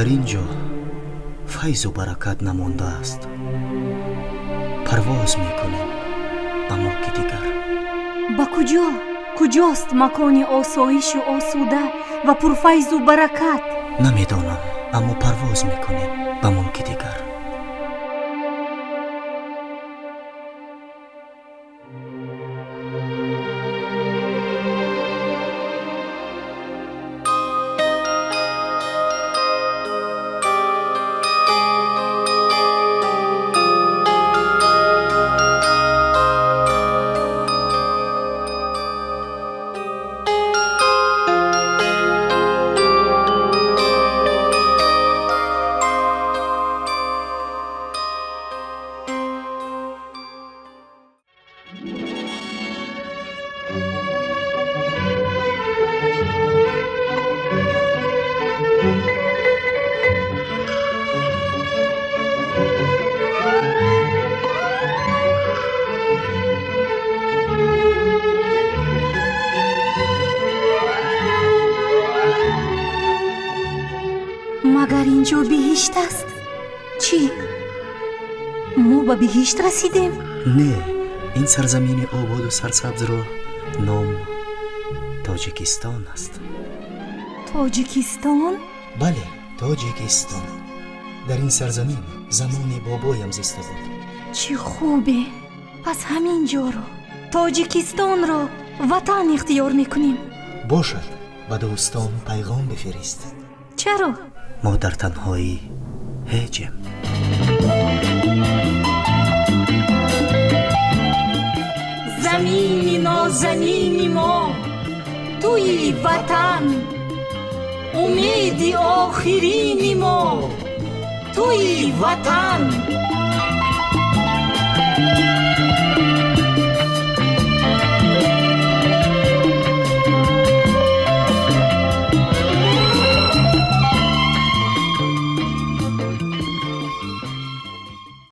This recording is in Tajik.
Дар ин ҷо файзу баракат намондааст. Парвоз мекунем ба мулки дигар. Ба куҷо? Куҷост макони осоишу осуда ва пурфайзу баракат? Намедонам, аммо парвоз мекунем ба мулки дигар. Магар ин ҷо биҳишт аст? Чӣ, мо ба биҳишт расидем? Не, ин сарзамини ободу сарсабзро ном Тоҷикистон аст. Тоҷикистон? Бале, Тоҷикистон. Дар ин сарзамин замони бобоям зиста буд. Чӣ хубе! Пас ҳамин ҷоро, Тоҷикистонро, ватан ихтиёр мекунем. Бошад, ба дӯстон пайғом бифирист. Чаро? Мо дар танҳоӣ ҳеҷем. Замини нозанини мо, туи ватан, умеди охирини мо, туи ватан.